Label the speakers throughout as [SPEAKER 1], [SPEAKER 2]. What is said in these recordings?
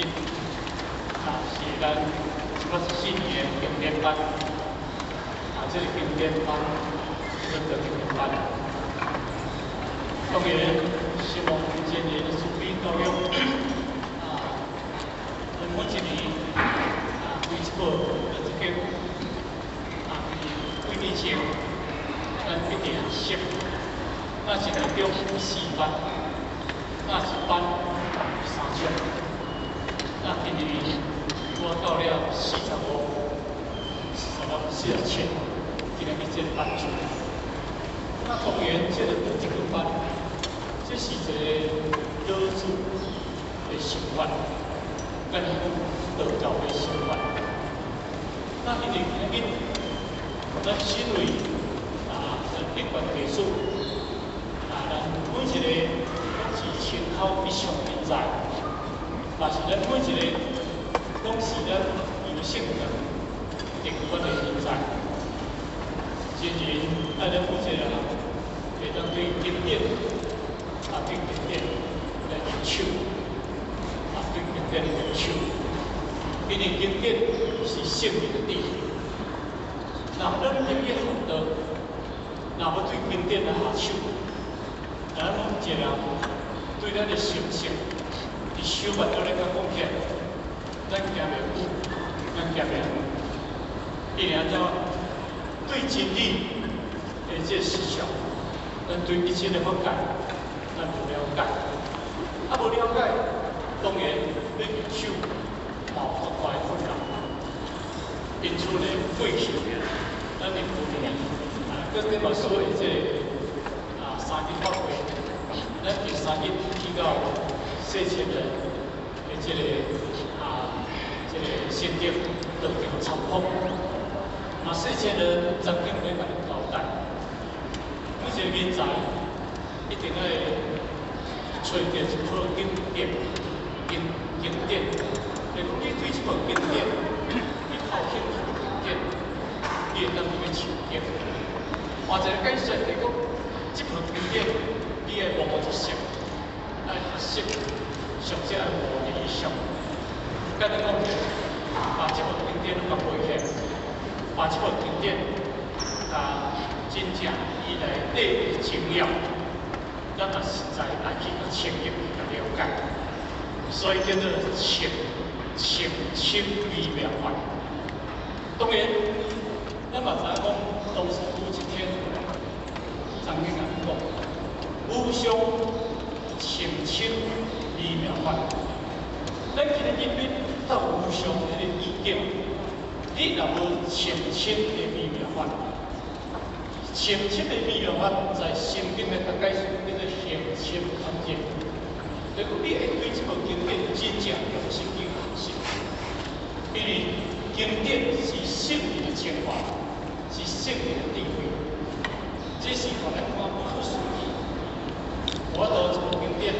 [SPEAKER 1] 日啊，是咱184年的經典班，啊，這個經典班，這個經典班。當然，希望今年的慈悲教育啊，每一年啊，對這個這個啊，幾年前，咱一定學習，那一年中有四班，那一班有三場。那今年我到了45、46、47，今年去這個班場。那當然，這個這個班，這是一個老子的想法，跟道教的想法。那因為今日咱身為啊，咱一貫技術啊，咱每一個攏是親口以上人才，嘛是咱每一個攏是咱有性格特別的人才。真人愛咱每一個人會當對經典啊，對經典來入手，啊，對經典入手，因為經典是聖人的智慧。若咱入去學道，若無對經典來下手，咱每一個人對咱的心性，佇修法度來講起來，咱行袂久，咱行袂遠。因為按怎？對真理的這個思想，咱對一切的法界，咱無了解。啊，無了解，當然欲入手，嘛有較大的困難。因此呢，過去咱的舊年啊，閣頂嘛所謂這個啊三日法會，咱第三日去到四千人的這個啊這個新竹道場參訪。啊，四千人曾經咧共𪜶交代，每一個人才一定愛揣著一部經典，經經典。如果你對這部經典，你好興趣經典，你會當去受經。換一個解釋來講，這部經典你愛摸一識，愛學習，上者愛五年以上。簡單講，把這部經典攏共背起來，把這部經典啊真正伊內底的精要，咱也實在愛去共深入去共了解。所以叫做深深深微妙法。當然，咱嘛知影講，當時有一天，曾經共講，無上深深微妙法。咱今日入到無上彼個意境，你若無深深的微妙法，深深的微妙法在聖經的解釋叫做行深堪忍。如果你會對這部經典真正用心去學習，因為經典是聖人的精華，是聖人的智慧，這是予咱看不可思議。我讀這部經典，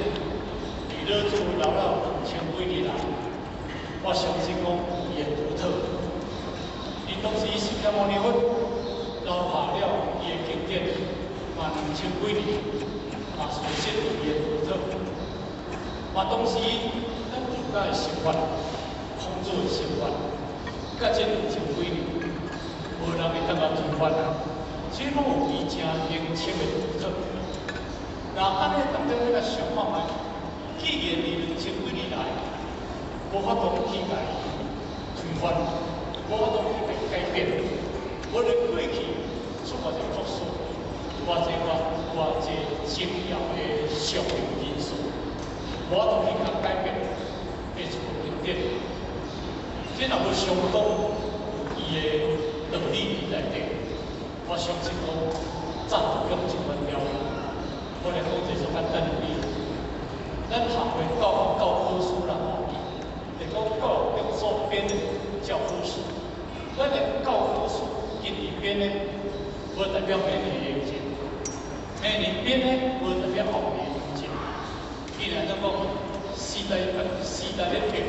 [SPEAKER 1] 佇老子留了2000幾年來，我相信講伊的獨特。伊當時釋迦牟尼佛留下了伊的經典，嘛2000幾年，嘛相信伊的獨特。嘛當時咱儒家的想法，孔子的想法，佮這兩千幾年，無人會當共推翻啊！這攏有伊誠明確的獨特。若按呢當咱來想看覓，既然伊兩千幾年來無法度去共推翻，無法度去共改變，無論過去出偌濟國師，偌濟偌偌濟重要的上流人士，無法度去共改變的一部經典，這若無相當有伊的道理佇內底，我相信講早就用這款了。我來講一個簡單的例子，咱學會教教科書啦吼，會講教育所編的教科書，咱的教科書今年編的，無代表明年會用，明年編的無代表後年會用。既然咱講時代時代咧變，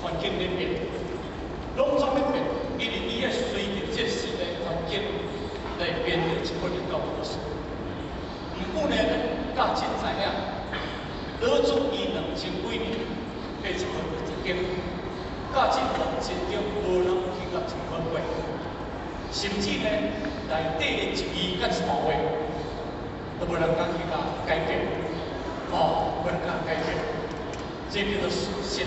[SPEAKER 1] 環境咧變，攏總咧變，因為你愛隨著這個時代環境來編的這本的教科書。毋過呢，咱教真知影，老祖伊2000幾年的80分一經，到這目前中無人去共重複過，甚至呢，內底的一字佮一段話，都無人敢去共改變，哦，無人敢改變，這叫做事實。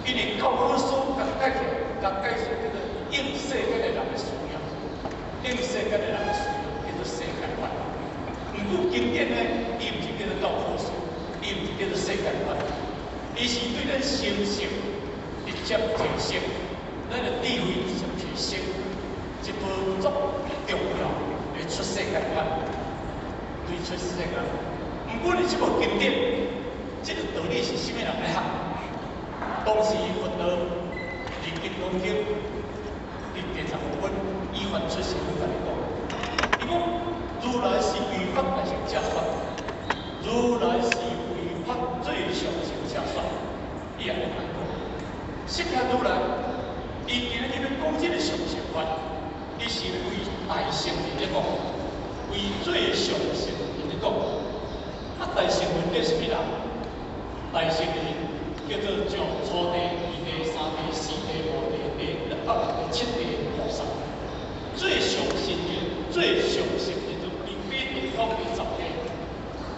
[SPEAKER 1] 因為教科書共改起來，共解釋叫做應世間的人的需要，應世間的人的需要叫做世間法。毋過經典呢，伊毋是叫做教科書，伊毋是叫做世間法，伊是對咱心性直接提升，咱的智慧直接提升，一部足重要的出世間法，對出世間。毋過你這部經典，這個道理是啥物人來學？當時佛陀佇金剛經佇第15分依法出世，伊共你講，伊講如來是為法大乘者說，如來是為法最上乘者說，伊也會來講。釋迦如來，伊今日欲講這個上乘法，伊是為大乘人咧講，為最上乘人咧講。啊，大乘人是啥物人？大乘人叫做上初地、二地、三地、四地、五地、第六地、七地菩薩。最上乘的、最上乘的，就比八地、九地、10地，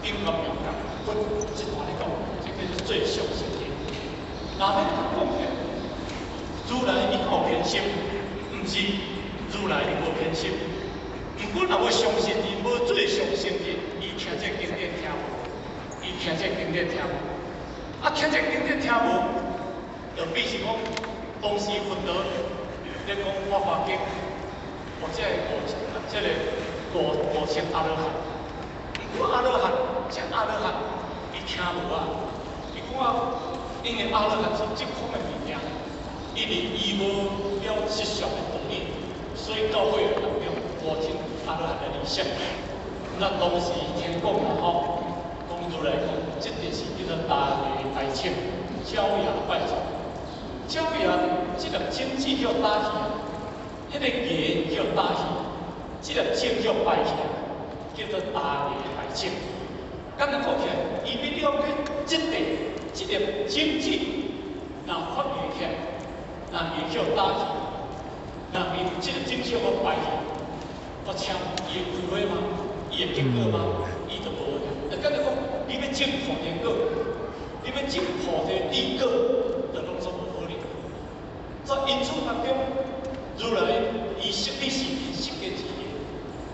[SPEAKER 1] 頂級妙覺佛這段咧講，這叫做最上乘的。若欲講起來，如來伊有偏心，毋是如來伊無偏心。毋過若無相信伊，無最上乘的，伊聽這經典聽無，伊聽這經典聽無。啊，聽這經典聽無，就比是講當時佛陀咧講《法華經》，或者五這個5000阿羅漢。毋過阿羅漢，這阿羅漢伊聽無啊，伊講啊，因為阿羅漢是即空的物件，因為伊無了實相的道理，所以到尾當中5000阿羅漢來離世。那當時聽講啦吼，講如來講，這就是叫做大芽敗種，焦芽敗種。焦芽這粒種子叫打去，彼個芽叫打去，這粒種叫敗去，叫做大芽敗種。敢若講起來，伊欲了解這個這粒種子，若發芽起來，若芽叫打去，若伊這個種子欲敗去，我請伊會開花嗎？伊會結果嗎？伊就無。就敢若講，你欲種菩提果，你欲種菩提智果，就攏總無可能。所以因此當中，如來伊釋迦是人，釋迦是人。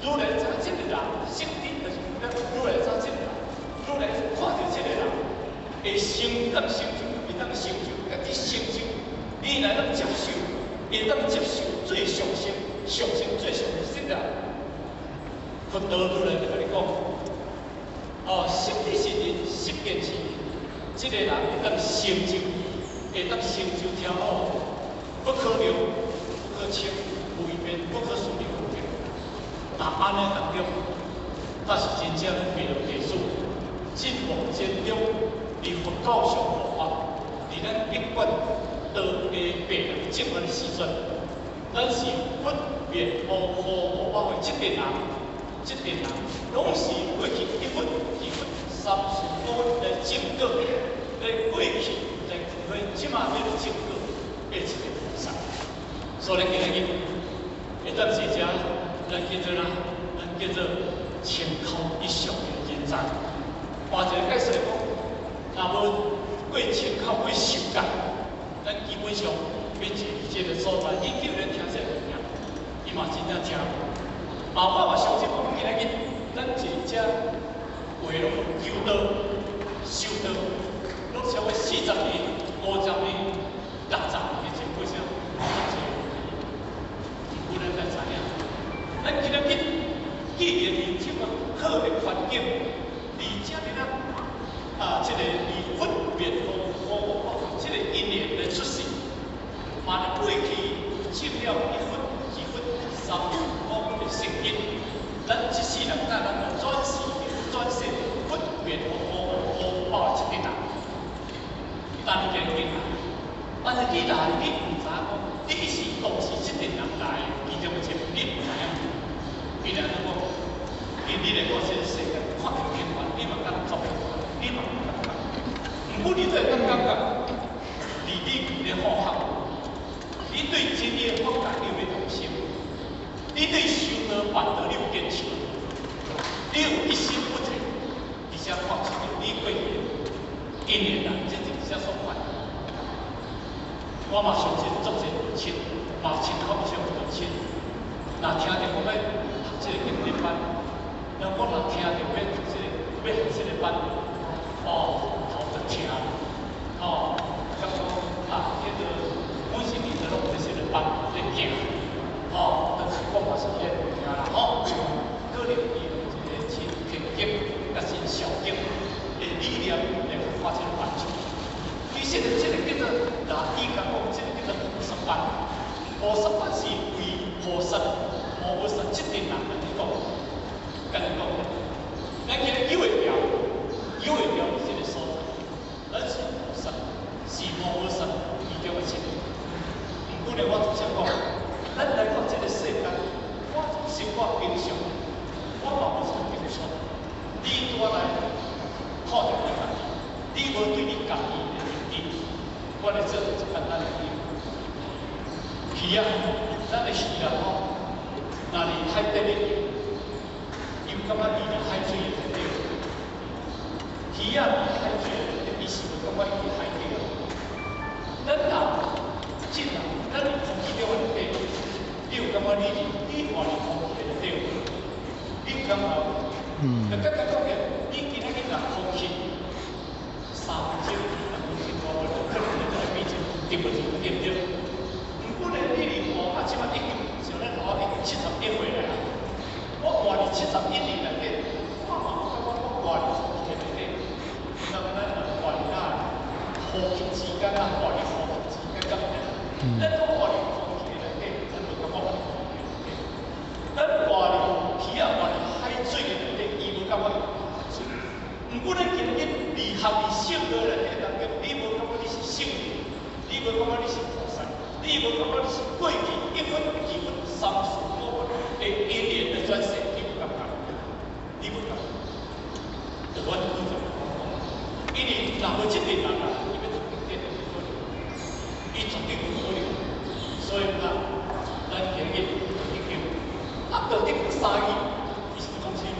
[SPEAKER 1] 如來知這個人，釋迦就是咱如來知這個人，如來看著這個人會成當成就，會當成就，家己成就，你來當接受，會當接受最上乘、上乘最上乘的。佛陀如來就共你講，哦，釋迦是人，釋迦是人，這個人會當成就，會當成就聽好，不可量，不可稱，無邊，不可思議無邊。那按呢當中，才是真正的彌勒地主，進目前中，佇佛教上護法，佇咱一貫道的白人正法的時陣，咱是佛滅無苦無報的這個人。這個人攏是過去一佛、二佛、三四五佛來證果，來過去來開這馬欲證果的一個菩薩。所以今仔日會當坐遮，咱叫做啥？咱叫做千空以上的人才。換一個解釋來講，若無過千口過受戒，咱基本上欲坐佇這個所在，伊叫咱聽這個物件，伊嘛真正聽無。啊，我嘛相信講，今仔日咱坐遮話攏求道、修道，攏超過40年、50年、60年的前輩啥，足濟。毋過咱愛知影，咱今仔日既然佇這麼好的環境，而且呢，啊，這個以佛滅苦無報這個因緣來出世，嘛咧過去證了一佛、二佛、三佛、五佛的聖因，咱這世人咱咱就轉世轉世佛滅苦無報的這個人，但是見但是你來，你毋知影講，你是當時這個人來其中一個，你毋知影。伊來講，因你來過這個世界，看著平凡，你嘛感覺平凡，你嘛毋感覺。毋過你這會當感覺，離你咧好學，你對真理的法覺你有欲動心，你對修道辦道你有堅持，你有一心不退，而且看出你過去的因緣啊，這一直所款。我嘛相信足濟道親，嘛親口上道親。若聽著講欲讀這個經典班，人講若聽著欲讀這個欲學這個班，哦，頭就疼，哦，感覺啊，彼個每一年都攏有這個班咧行，哦，但是講嘛是彼個物件啦，吼，可能伊有一個真虔敬、佮真孝敬的理念來發這個班出。其實這個叫做，若伊講講，這個叫做菩薩班。菩薩班是為菩薩、菩薩這陣人來講，共你講，咱今日有會調，有會調佇這個所在，咱是菩薩，是菩薩其中的一個。毋過呢，我就想講，咱來到這個世間，我生活平常，我嘛無啥經常。你拄仔來看著你家己，你無對你家己的認知，我來做一個簡單的比喻。魚啊，咱的魚啊吼，若佇海底咧游，伊有感覺伊佇海水內底。魚仔佇海水內底，伊是無感覺伊佇海底啊。咱人，這人，咱佇空氣中內底，你有感覺你活佇空氣內底無？你有感覺無？就簡單講起來，你今仔日若呼吸3分鐘、2分鐘，我就可能就會變成對不對？對不對？毋過呢，你佇活啊，這擺已經像咱老已經71歲啦。我活佇71年內底，我嘛無感覺我活佇空氣內底。那咱若活佇哪？呼吸之間啊，活佇呼吸之間，敢毋對？咱講活佇空氣內底，咱無感覺活佇空氣內底。咱活佇魚仔活佇海水內底，伊無感覺伊海水。毋過咱今日離合佇聖道內底當中，你無感覺你是聖人，你無感覺你是菩薩，你無感覺你是過去一分、二分、三四五分的因緣的轉世，你無感覺？你無感覺？就阮拄則講，因為若無這個人啊，伊欲讀經典就無可能，伊絕對無可能。所以啊，咱今日道德經，啊，道德經三義，伊是講啥物？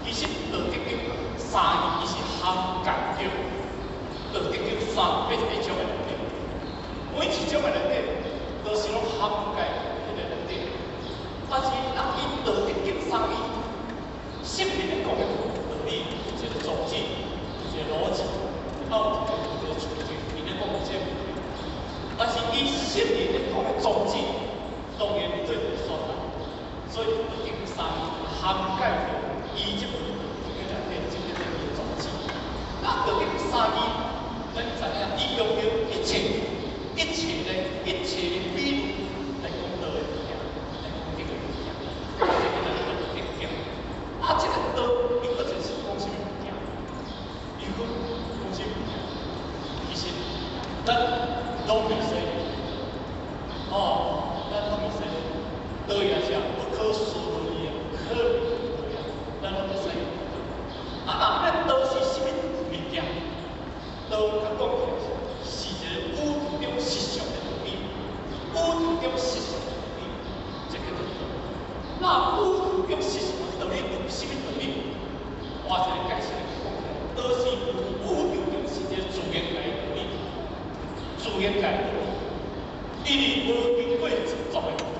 [SPEAKER 1] 其實道德經三義，伊是涵蓋著道德經381章的內底，每一章的內底都是攏涵蓋彼個內底。但是若伊道德經三義，聖人咧講的道理，有一個宗旨，有一個邏輯，啊有一個處境，伊咧講這個問題。但是伊聖人咧講的宗旨，當然做一個所在，所以道德經三義涵蓋著伊這本道德經內底這個這個宗旨。啊，道德經三義，咱知影，伊用著一切、一切的、一切的比喻來講道的物件，來講這個物件，這個叫做道德經。啊，這個道，伊閣就是講啥物物件？伊閣講啥物件？其實，咱攏袂使，哦，咱攏袂使，道也是不可思議啊，可比的道，咱攏袂使用道。啊，若咱道是啥物物件？道較講起來是一個宇宙中實相的道理，宇宙中實相的道理，這叫做道。那宇宙中實相的道理有啥物道理？換一個解釋來講起來，道是宇宙中是一個自然界的道理，自然界的道理。因為無經過製作的物件，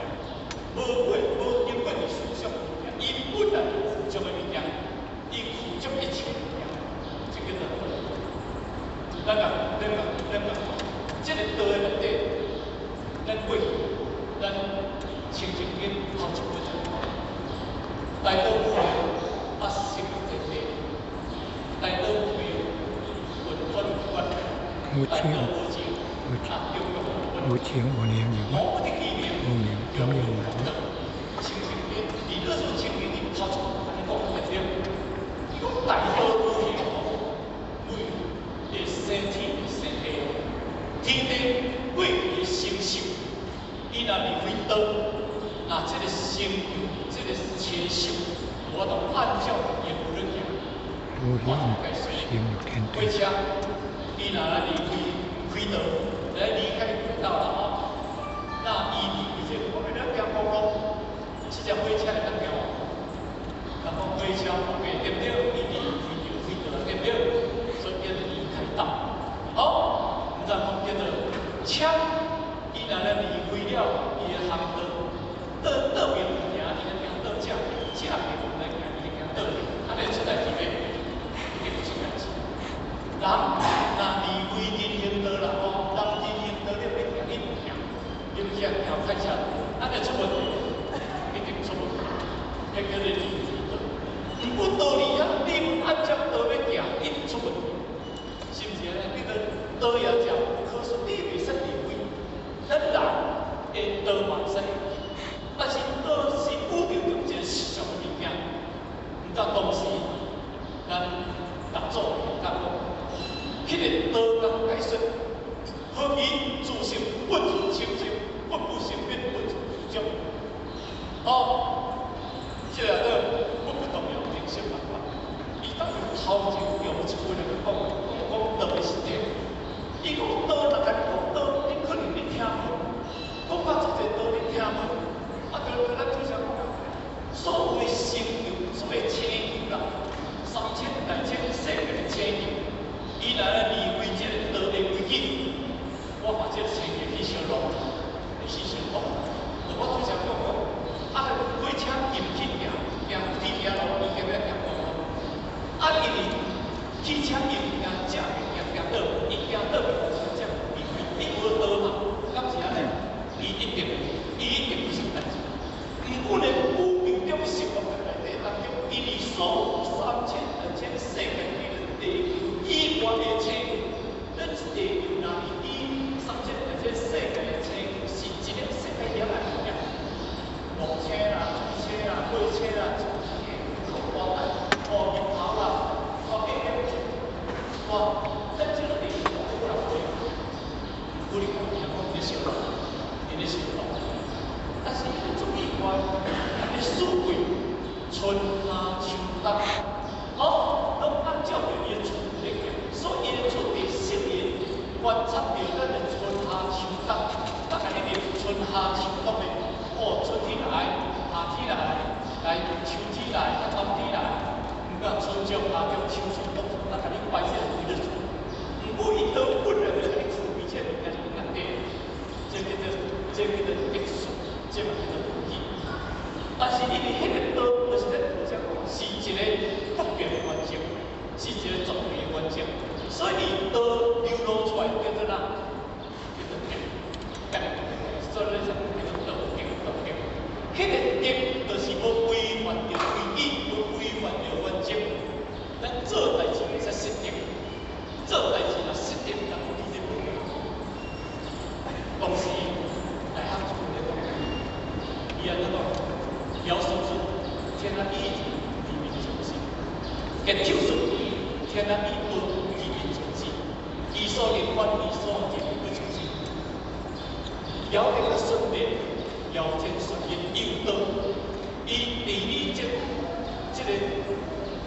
[SPEAKER 1] 無過無經過思想的物件，伊本來就具足的物件，伊具足一切物件，這叫做道。咱講，咱講，咱講，這個道的內底，咱過去，咱清淨經學一本，大道無形，啊，成天地，大道無形，運轉不完，大道無情，啊，中庸
[SPEAKER 2] 無情無念有
[SPEAKER 1] 無
[SPEAKER 2] 無念中有無。
[SPEAKER 1] 清淨經，伊那時候清淨經頭一按呢講對不對？伊講大道無形，為會生天會生地，天地過去的成就，伊若離開道，那這個成就，這個成就，無法度按照業果咧行。
[SPEAKER 2] 無形成天
[SPEAKER 1] 火車，伊若來離開開道，來離開軌道啦吼。那伊佇這我們咧行公路，這隻火車會當行無？人講火車無過，對不對？伊離開著軌道，對不對？所以叫做離開道。好，毋知講叫做車，伊若咧離開了伊的航道，倒倒邊行，伊咧行倒正邊，正邊毋來行，伊咧行倒邊，按呢出代誌袂？一定出代誌。人若離開人行道啦吼，人人行道你欲行，你毋行，你欲行行開車，按呢出問題，一定出問題。彼叫做離開道。毋過道理啊，你毋按照道欲行，一定出問題，是毋是按呢？你個道也正，可是你袂使離開。咱人的道嘛會使離開，但是道是宇宙中一個實相的物件。毋知當時咱六祖講，彼個道共解說，何以自性本自清淨，本不生滅，本自具足。哦，這個都本不動搖，定性萬法。伊當頭前用一句來講，講講道是天。伊講道，若共你講道，你可能你聽無。講較足濟道你聽無。啊，對對，咱拄才講，所有的星球，所謂星球啦，三千大千世界的星球，伊若來離開這個道的規矩，我把這個星球去相弄，會去相動。我拄才講講，啊，火車伊毋去行，行鐵行路，伊行欲行公路。啊，因為汽車伊毋行正面，行行倒，伊行倒面就是正離開，你無道嘛？敢是按呢？伊一定會成代誌。毋過呢，宇宙中生物內底當中，因為所有三千大千世界的地球以外的星球，咱地球若是以三千大千世界的星球是一個世界業的物件，木星啦、水星啦、火星啦、火大、哦日頭啦、哦月亮，哇！咱這個地球有人會，有可能講佇咧相弄，佇咧相動。但是伊足奇怪，伊四季春夏秋冬，哦，攏按照著伊的出咧行，所以伊的出佇適應觀察著咱的春夏秋冬，咱共你念春夏秋冬的，哦，春天來，夏天來，來秋天來，啊冬天來，毋過春種夏種秋收冬藏，咱共你擺這個規律出。毋過伊都本來就共你處理這個物件是應該對，這叫做藝術，這嘛叫做規矩。但是因為彼個道，就是咱拄才講，是一個不變的原則，是一個絕對的原則，所以伊道流露出來叫做啥？叫做德，所以咱叫做道德道德。彼個德就是無違反著規矩，無違反著原則。咱做代誌會使失德，做代誌若失德，人講你這無用。當時大漢就咧講，伊按怎講？堯舜說：天下以仁為民除死，結手說：天下以道為民除死，伊所立法，伊所行不除死。堯天甲舜帝，堯天舜日有道，伊治理這個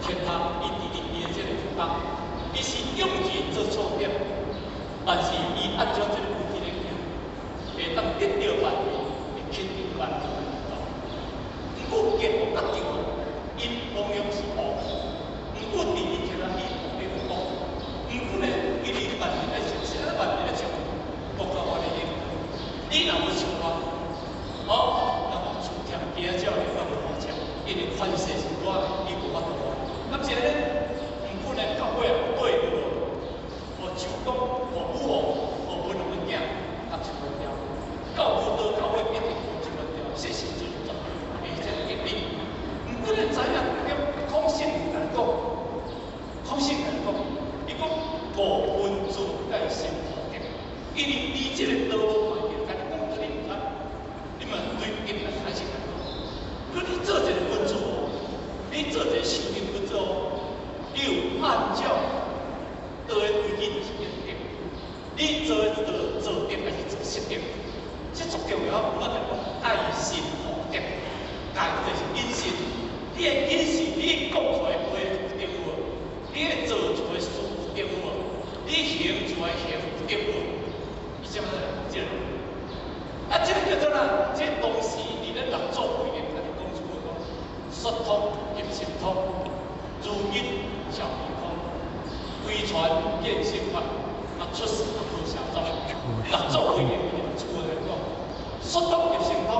[SPEAKER 1] 天下，伊治理伊的這個地方，伊是用仁做出發點，但是伊按照這個規矩來行，會當得到萬民，會肯定萬民。毋過結王甲紂王，𪜶同樣是王，毋過治理天下伊王咧王，毋過呢，因為萬民愛穿，啥萬民愛穿，國家法的影響。你若無像我，哦，人講厝忝行鳥咧，我無看車，因為權勢是大，伊無法度。敢是按呢？毋過呢，到尾啊，對無？哦，周公，哦武王，哦阮兩個囝，甲抽掉，到無道到尾一定抽掉，這是真絕對的這個定理。毋過你知影點？孔聖共咱講，孔聖共咱講，伊講五君子蓋心乎德，因為伊這個道無看見，共你講道你毋知，你嘛對德來開始來講。你做一個君子，你做一個修行君子，你有按照道的規矩就是德。你做的做做德還是做失德？這足重要。我就講戒慎乎德，戒就是謹慎。你的謹慎，你講出來話有對無？你的做出來事有對無？你行出來行。經文，伊才會這個。啊，這個叫做啦，這當時佇咧六祖慧能共你講一句講，說通入心通，如影照虛空，歸傳見性法，啊出世菩薩藏。六祖慧能一句來講，說通入心通，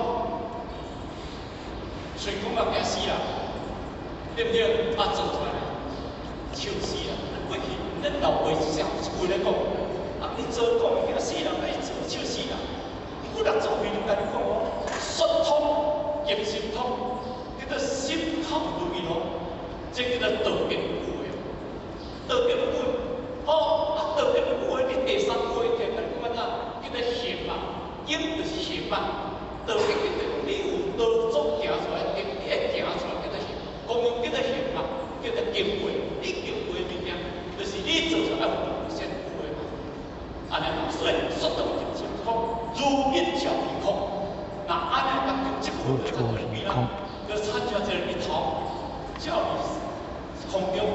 [SPEAKER 1] 喙講啊驚死人，對不對？啊做出來笑死人。過去咱老輩一句來講，啊你做講驚死人，啊你做笑死人。毋過六祖慧能共你講哦，說通入心通，叫做心通如意通，這叫做道見句的。道見句，哦，啊道見句的，你第三句的共你講按怎？叫做行啊，影就是行啊。道見叫做你有道祖行出來，你會行出來叫做行，講叫做行啊，叫做經過。你經過的物件，就是你做出來有先句的嘛。按呢嘛，所以說通入心通，如影照虛空。那按呢，當這句就比啦，就參照這個日頭，照佇空中，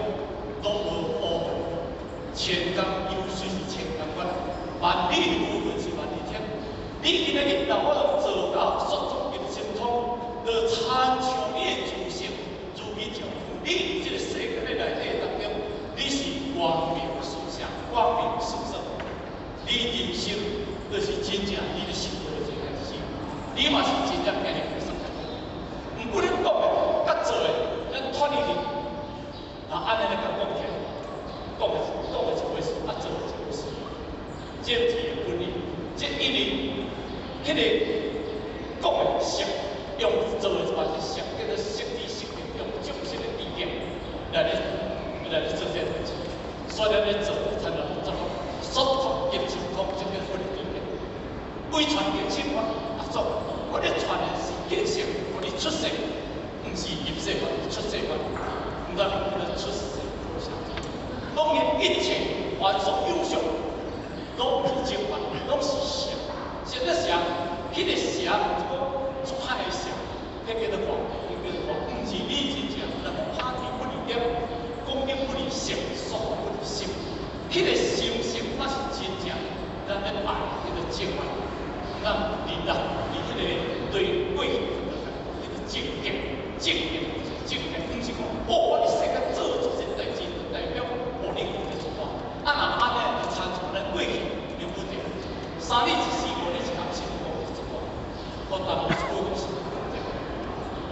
[SPEAKER 1] 攏無烏雲。千江有水是千江月，萬里無雲是萬里天。你今仔日若我能做到說通入心通，就參像你的自性，如影照虛空。你佇這個世間的內底當中，你是光明四射，光明四射。你人生就是真正你咧生活的這個開始，你嘛是真正行入菩薩。毋過你講的佮做的，咱脫離去，啊，按呢來共講起來，講的一回事，啊，做的一回事，這毋是本意，這因為彼個講的相，用做的嘛是相，叫做色智色明，用眾生的知見來咧做這個代誌，所以咱咧做才能做。說通入心通，這個佛的知見。歸傳見性法啊，做我咧傳的是見性，予你出世，毋是入世法，出世法，毋知叫做出世菩薩。當然一切凡所有相，攏是正法，攏是相。啥物相？彼個相是講出歹的相，彼叫做妄，彼叫做妄，毋是你真正。咱講拍天不離點，講經不離性，說法不離心。彼個心性才是真正咱咧拜彼個正法。咱佇人佇彼個對過去，彼個正見，正見就是正見，毋是講哦，我佇世間做出這代誌，就代表哦你有咧做法。啊，若按呢就參像咱過去有問題，三日一時五日一工是講是做法，我當有一句講是對。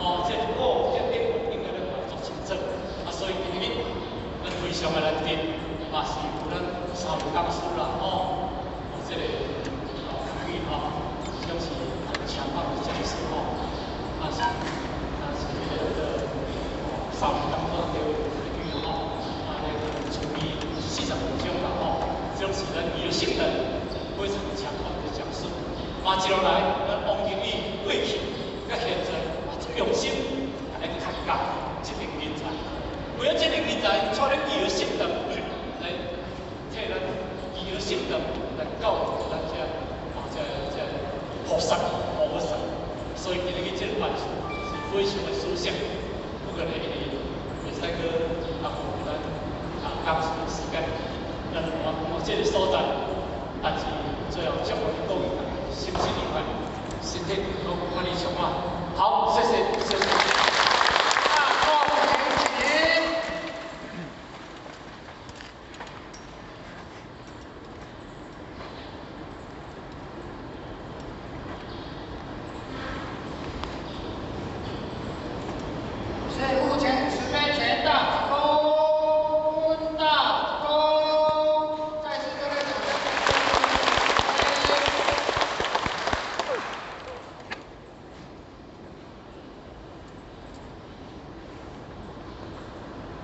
[SPEAKER 1] 哦，這個這點應該咧做清楚。啊，所以今日咱非常的難得，嘛是有咱三位講師啦，吼，哦，這個哦，可以吼，這是很強棒的講師吼，啊是這個三位講師的台語吼，啊那個處於40分鐘啦吼，這種是咱娛樂性的非常強棒的講師。嘛接落來，咱王經理過去佮現在嘛足用心來開教這群人才，為了這群人才，帶咱娛樂性的來替咱娛樂性的來教導咱這啊這菩薩菩薩，所以今日這個辦事是非常的舒適。不過呢，因為袂使閣耽誤咱啊講師的時間，咱我這個所在，但是最後祝福各位大家身心愉快，身體健康，歡喜充滿。好，謝謝，謝謝。